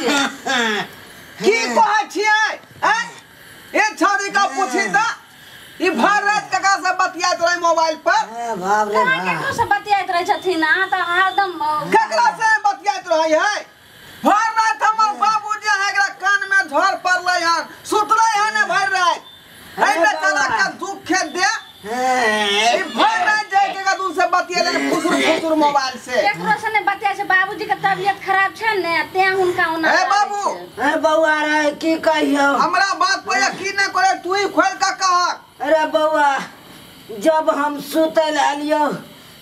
छियै? की कहै छियै हैं? ए छौरी का पूछी त ई भर रात कका से बतियाइत रहे मोबाइल पर। बाप रे कहाँ केकरो से बतियाइत रहै छथिन? अहाँ तऽ हरदम ककरा से बतियाइत रहे है? भर रात हमर बाबू जे है एकरा कान में झोर पड़लै हन, सुतलै हन भर रात। है बेचारा के दुख दे ई भर रात जाय के दून से बतियाले फुसुर फुसुर मोबाइल से। केकरो से नै बतियाइ छै, बाबूजी के तबियत खराब छै ने तें हुनका ओना। ए बाबू, ए बौआ रे की कहियो, हमरा बात पर यकीन नै करे, तू ही खोल के कहक। अरे बौआ जब हम सुतल आलियो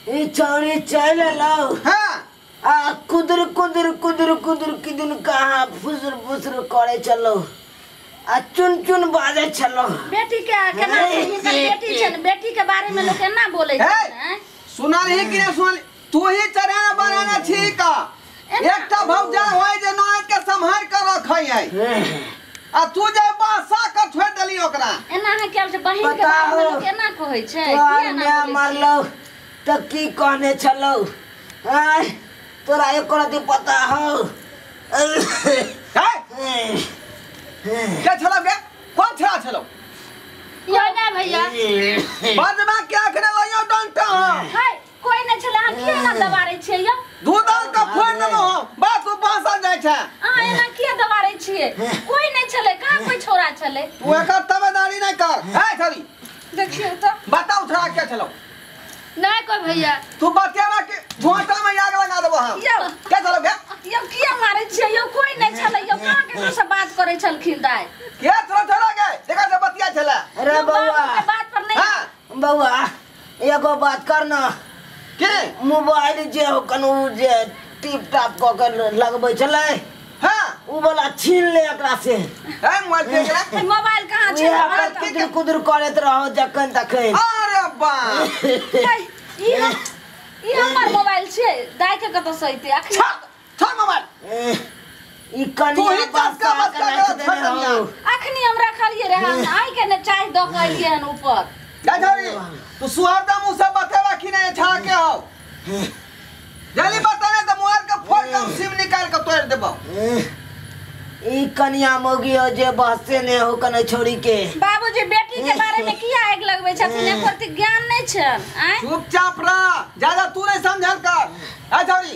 ई चौरी चल एलो। हां आ कुदर कुदर कुदर कुदर किदन कहाँ फुसुर फुसुर करे चलो आ चुन चुन बाजे चलो। बेटी के केना हिनकर बेटी छै ने, बेटी के बारे में लोग केना बोले छै ने? सुनलही कि नै सुनल? तू ही चढ़ाना बनाना छी का एकटा भौजा होय जे नोय के संभाल के रखै है आ तू जे बासा के छोड़ देली ओकरा। एना अहाँ के छै बहिन के बारे में लोग केना कहै छै? किया ना मारलो त की कहने छलो? आय तोरा एको रति पता हो? है के छलो गे? कोन छला छलो? यो ना भैया बदमा के अखने लइयो डंटा। हाय कोई नै छला, अहाँ किया ना दबारै छियै यो? दूधल के फोड़ देबो हम, बात तू बासल जाय छै। अहाँ एना किया दबारै छियै? कोई नै छलै, कहाँ कोई छोरा छलै? तू एकर तबेदारी नै कर। है छली देखियौ त बताउ छला के छलो? नै कोई भैया। तू बतियावा के झोंटा में आग लगा देबो हम। यो के छलो गे? यो किया मारै छियै यो? कोई नै छलै यो, कहाँ केकरो से बात करै छलखिन दाइ? के छलो छला गे? देखा से बतिया छला। अरे बौआ के बात पर नै। हां बौआ एगो बात कर न के मोबाइल जे हो कनु जे टिप टाप क के लगबै छलै। हां उ वाला छीन ले एकरा से। ए मोबाइल के एकरा मोबाइल कहां छै? कुदर कुदर करैत रहो जखन तखन। अरे बाप ई हमर मोबाइल छै, दाइ के कतौ सैते अखनी छोड़ मोबाइल। ई कनिया बसका बसका अखनी हम रखलिए रहे, हम आइ के ने चाय द के अइलिए हन ऊपर। गाझरी तू सुहरदा मुंह से बतेबा कि नै छा के हो? जल्दी बता नै त मोबाइल के फोड़ के सिम निकाल के तोड़ देबो। ई कनिया मौगी हो जे बहसे ने हो कने छोड़ी के। बाबूजी बेटी के बारे में किया आग लगबै छथिन? एकर त ज्ञान नै छन। आय चुपचाप रह, ज्यादा तू नै समझल कर। ए छौरी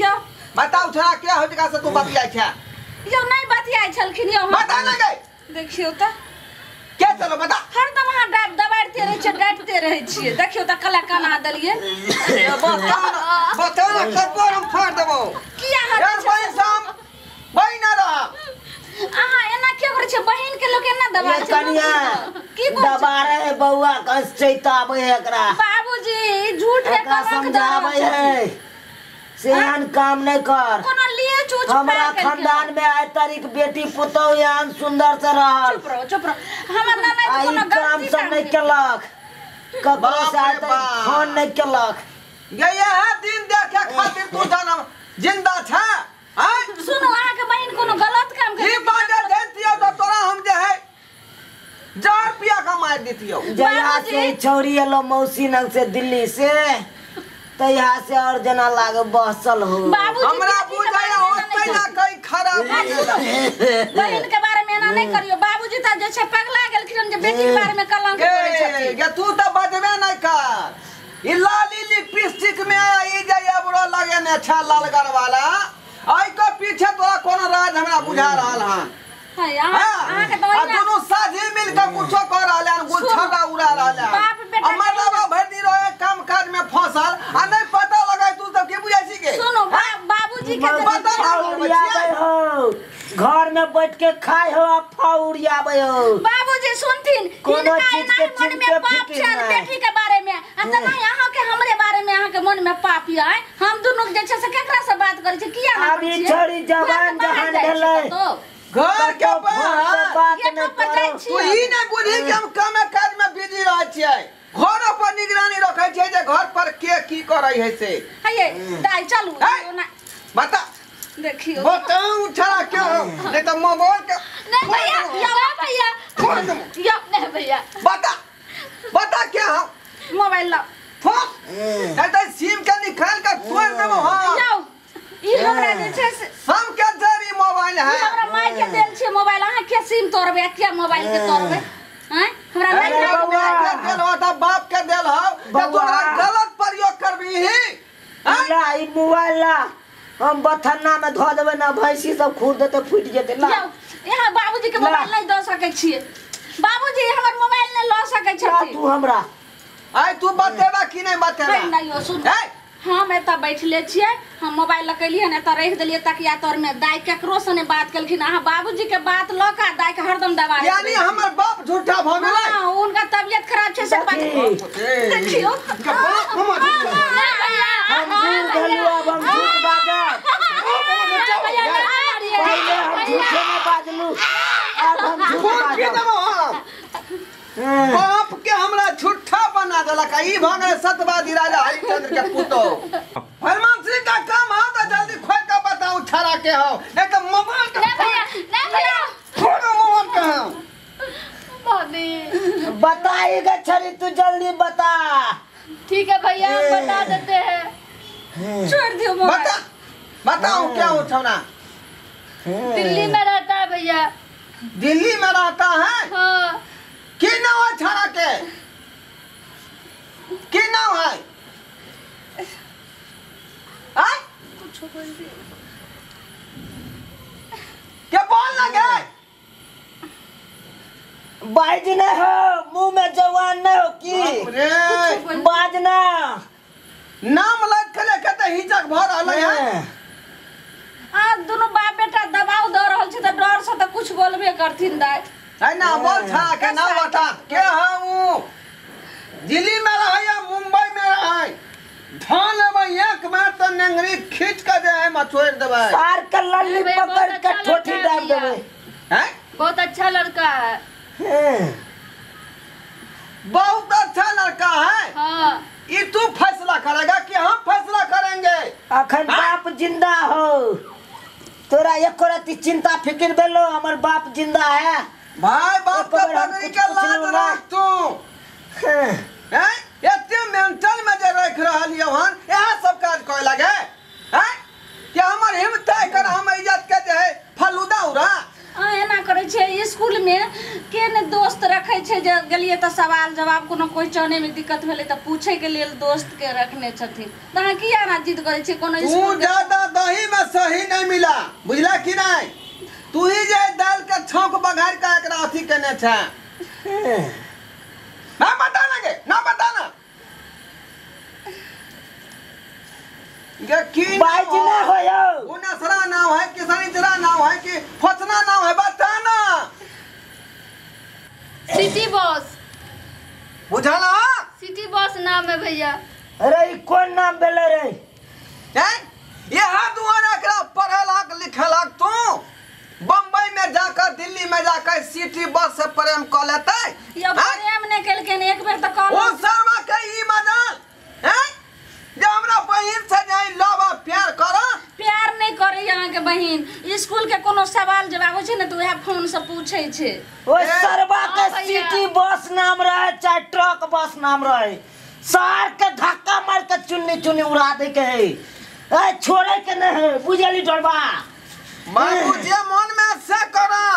यो बताउ छा के हो जका से तू बतियाय छ? यो नै बतियाय छलखिन यो। बता ना गई देखियौ त के चलो बता। हरदम अहाँ दबाड़ते रहै छियै, डाँटते रहै छियै। देखियौ त कला कना देलियै। बता बता ना कपर हम फाड़ देबो। किया अहाँ बहिन रह अहाँ एना किया करै छियै? बहिन के लोक एना दबाड़ै छै? कनिया की दबाड़े है बौआ कस चैताबै है एकरा। बाबूजी झूठ के कलंक समझाबै है, सेहन काम नहीं कर। कोनो लिए चूच हमरा खानदान में आय तारीख बेटी पुतोह एहन सुंदर से रहल। चुप रहो चुप रहो, हमर नाना त कोनो काम सब नहीं केलक, ककरो से आय तारीख फोन नहीं केलक। ये यह दिन देखे खातिर तू जनम जिंदा छ। हां सुनो, अहाँ के बहिन कोनो गलत काम करे ई बाजे देतियो त तोरा हम जे है 1000 रुपया कमा देतियो। जहिया से छौरी एलो मौसी नंग से दिल्ली से तहिया से और जना लाग बहसल हो। बाबूजी हमरा बुझाया होतै ना कहीं खराब बहिन के बारे में एना नहीं करियो। बाबूजी त जे छै पगला गेलखिन जे बेटी के बारे में कलंक करै छथिन। गे तू त बजबे नै कर। ई लाली लिपस्टिक में ई जे अबरो लगे ने अच्छा लालगर वाला, आई के पीछे तोरा कोनो राज हमरा बुझा रहल हन। हां अहाँ के आ दोनों साझी मिल के कुछो कर रहल हन, गुच्छा उड़ा रहल हन। बाप बेटा हमर बाबा भरि दिन रहे काम काज में फंसल आ नहीं पता लगे तू सब के बुझै छी के। सुनो बाबूजी के उड़ियाबै हो, घर में बैठ के खाय हो आ फाउड़ियाबै हो। बाबूजी सुनथिन, कोनो हिनका चीज के एना मन में पाप फिक्र छै नै। बेटी के बारे में आ त नहीं अहाँ के हमरे बारे में अहाँ के मन में पाप य। हम दुनू जे छै से केकरा से बात करै छी? किया अहाँ अभी छोड़ी जवान जहान भेलै घर के बाहर बात नहीं करो। तू ई नहीं बुझी कि हम काम काज में बिजी रहै छियै, घर पर निगरानी रखै छियै जे घर पर के की करै है से। हे दाइ चलू बता देखियो बताऊ छड़ा के हो नहीं त मोबाइल के नहीं भैया, यो भैया फोड़ देबो। यो नहीं भैया बता बता के हो मोबाइल ला फोन नहीं त सिम के निकाल के तोड़ देबो। हां यो ई हमरा जे छै हम के जरी मोबाइल मोबाइल है। हमरा माय के देल छै मोबाइल, अहाँ के सिम तोड़बै, के मोबाइल के तोड़बै? हैं हमरा नहीं के देल हो त बाप के देल हो त तोरा गलत प्रयोग करबी ही। ला ई मोबाइल ला, हम बथन्ना में धो देबै ना भैंसी सब खुर देते फूट जेते। ला यहाँ बाबूजी के मोबाइल नहीं दऽ सकै छियै। बाबूजी हमर मोबाइल नहीं लऽ सकै छथिन। तू हमरा आइ तू बतेबा कि नहीं बतेबा? नहीं यो सुन, हम एतऽ बैठले छियै, हम मोबाइल लऽ के एलियै हन, एतऽ राखि देलियै तकिया तर में। दाइ केकरो से नहीं बात केलखिन, अहाँ बाबूजी के बात लऽ के दाइ के हरदम दबा। यानी हमर बाप झूठा भऽ गेलै। हां उनका तबियत खराब छै से बात देखियो। हम झूठ बोलू, अब हम झूठ बाजब। पहिले हम झूठे में बाजलू, अब हम झूठ बाजब। बाप के हमरा झूठा बना देलक। ई भऽ गेलै सतवादी राजा हरिश्चंद्र के पुतोह। हनुमान श्री का काम हो तो जल्दी खोल के बताऊ छड़ा के हो, नहीं तो मोबाइल के नहीं भैया, नहीं भैया फोड़ो मोबाइल के हो। भाभी बताएगा छड़ी, तू जल्दी बता। ठीक है भैया हम बता देते हैं। छोड़ दियो मोबाइल। बता बताओ क्या हो छौना? दिल्ली में रहता है भैया। दिल्ली में रहता है? हाँ। की नाम है छाड़ा के? की नाम है? आय क्या बोल लगे? बाज न हो, मुंह में जवान न हो की बाजना। नाम लग के लेके त हिचक भर रहल है। आ दोनों बाप बेटा दबाव द रहल छै त डर से त कुछ बोलबे करथिन दाइ। है ना बोल छा के नाम बता के हूं? दिल्ली में रहे या मुंबई में रहे? धान लेबै एक बार त नंगरी खींच के जे है मचोड़ देबै। सार के लल्ली पकड़ के ठोठी डाल देबै। हैं बहुत अच्छा लड़का है। बहुत अच्छा लड़का है। हाँ ये तू फैसला करेगा कि हम फैसला करेंगे? अखन बाप जिंदा हो तोरा एको रति चिंता फिक्र भेलो? हमर बाप जिंदा है भाई। बाप के पगड़ी के लाज राख तू। हैं एते मेंटल में जे रख रहल यो हन, यह सब काज कहे लगे हैं कि हमर हिम्मत कर हम इज्जत के जे है फलूदा उड़ा। एना करै छै स्कूल में के ने दोस्त रखै छै, जे गेलियै तऽ सवाल जवाब कोनो क्वेश्चने में दिक्कत भेलै तऽ पूछे के लेल दोस्त के रखने छथिन। तऽ अहाँ किया एना जिद करै छियै? कोनो तू ज्यादा दही में सही नहीं मिला, बुझला कि नहीं? तू ही जे दाल के छौंक बघार के एकरा अथी केने छै। ना बता लगे, ना बताना की बाज ना हो यो। उनसरा नाम है कि सनिचरा नाम है कि फोचना नाम है? बताना। सिटी बॉस बुझला? सिटी बॉस नाम है भैया। अरे कौन नाम भेलै रे? हैं ये हाथ दुआरा एकरा पढ़ेलक लिखेलक, तू बम्बई में जाकर दिल्ली में जाकर सिटी बस से प्रेम क लेतै। यो प्रेम नै केलखिन एक बेर त कहल ओ शर्मा के ई मजाल हैं जे हमरा बहिन से जाई लव प्यार कर। प्यार नहीं करे अहाँ के बहिन। स्कूल के कोनो सवाल जवाब होइ छै ने त उहे फोन से पूछै छै। ओ सरवा के सिटी बस नाम रहे चाहे ट्रक बस नाम रहे, सार के धक्का मार के चुन्नी चुन्नी उड़ा दे के है। ए छोड़े के नहीं है, बुझली डरबा। बाबू जे मन में से करा,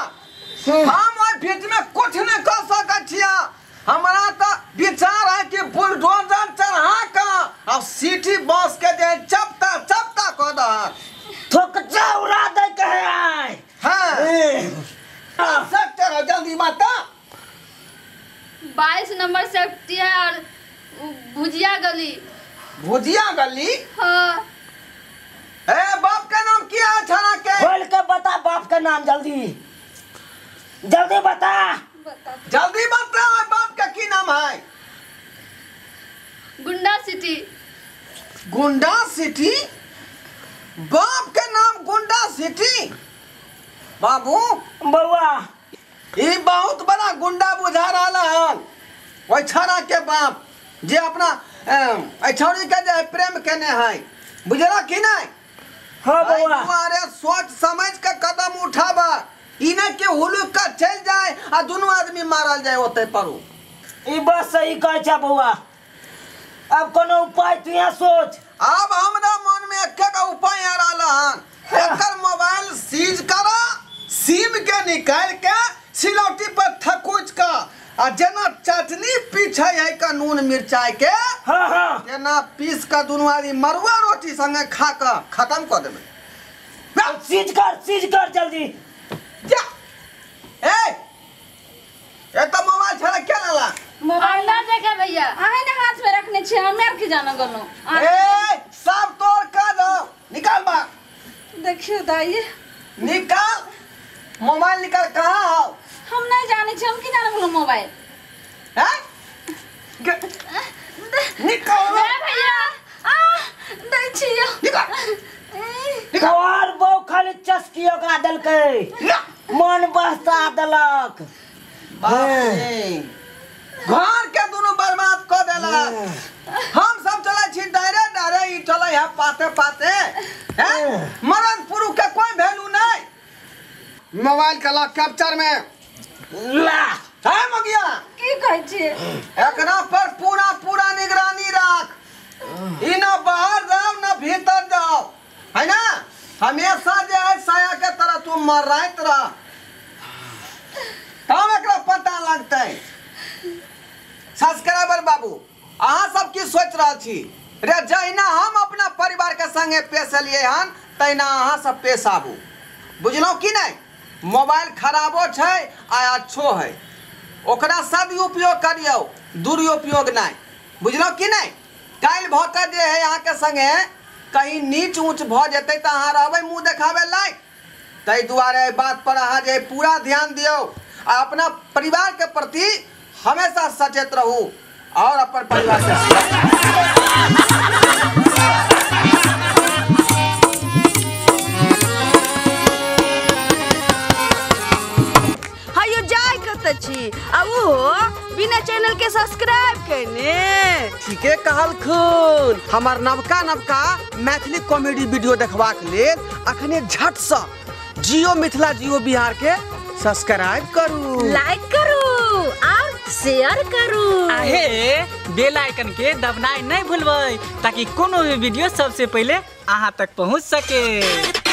हम ओइ बीच में कुछ नहीं कर सकै छिया। हमरा त विचार है कि बुलडोजर चढ़ा के अब सिटी बस के जे चपता चपता क द थोकचा उड़ा दे के है आय। हां सेक्टर जल्दी बता। 22 नंबर सेक्टर है और भुजिया गली। भुजिया गली? हाँ। ए बाप का नाम क्या है छाना के? खोल के बता बाप का नाम, जल्दी जल्दी बता। जल्दी बता बाप का की नाम है? गुंडा सिटी। गुंडा सिटी? बाप के नाम गुंडा सिटी? बाबू बउआ ये बहुत बड़ा गुंडा बुझा रहा है। ओइ छाना के बाप जे अपना छौड़ी के जे प्रेम केने है, बुझला कि नहीं? हाँ बउआ। अरे सोच समझ के कदम उठाबा, ई नहीं कि हुलुक के चल जाए आ दोनों आदमी मारल जाए ओते पर। ई बात सही कहै छ बउआ। अब कोनो उपाय तू यहाँ सोच। अब हमरा मन में एक एक उपाय आ रहा हन। एकर मोबाइल सीज करा, सिम के निकाल के सिलौटी पर थकुच का आ जेना चटनी पीछे है का नून मिरचाई के, हां हां तेना पीस का दुनू आदमी मरुआ रोटी संगे खा के खत्म कर देबे। सीज कर जल्दी जा। ए ए तो मोबाइल छड़ा के लाला? मोबाइल ना देखे भैया, अहें ने हाथ में रखने छी, हमे आर की जाना गेलौ। ए सब तोड़ का दो, निकाल बा। देखियो दाई, निकाल मोबाइल निकाल। कहां हो? हम नहीं जाने छी, हम की जाने गेलौ मोबाइल। हैं निकाल ए भैया, आ दै छियो, निकाल। तोहर बहू खाली चस्की ओकरा देलकै, मन बहसा देलक। घर के दोनों बर्बाद कर देलक। हम सब चलै छी डायरे डायरे, ई चलै है पाते पाते। हैं मरद पुरुष के कोई वैल्यू नहीं। मोबाइल के ला कैप्चर में ला। है मगिया की कहै छी? एकरा पर पूरा पूरा निगरानी राख, ई ना बाहर जाओ ना भीतर जाओ, है ना? हमेशा जे है साया के तरह तू मरैत रह, तब एकरा पता लगतै। सब्सक्राइबर बाबू, अहाँ सब की सोच रहल छी रे? जहिना हम अपना परिवार के संगे पेश एलियै हन तहिना अहाँ सब पेश आबू, बुझलहुँ कि नहीं? मोबाइल खराबो छै आ अच्छो है, ओकरा सदुपयोग करियौ, दुरुपयोग नहीं, बुझलहुँ कि नहीं? काल्हि भऽ के जे है अहाँके संगे कहीं नीच ऊँच भऽ जेतै तऽ अहाँ रहबै मुँह देखाबै लायक। ताहि दुआरे एहि बात पर अहाँ जे पूरा ध्यान दियौ आ अपना परिवार के प्रति हमेशा सचेत रहू और अपन परिवार से। हयो जाय कत छी आ उहो बिना चैनल के सब्सक्राइब केने। ठीके कहलखुन। हमार नवका नवका मैथिली कॉमेडी वीडियो देखबाक लेल अखने झट से जियो मिथिला जियो बिहार के सब्सक्राइब करू, लाइक करू और शेयर करू। आहे बेल आइकन के दबनाई नहीं भूलबै ताकि कोनो भी वीडियो सबसे पहले अहाँ तक पहुँच सके।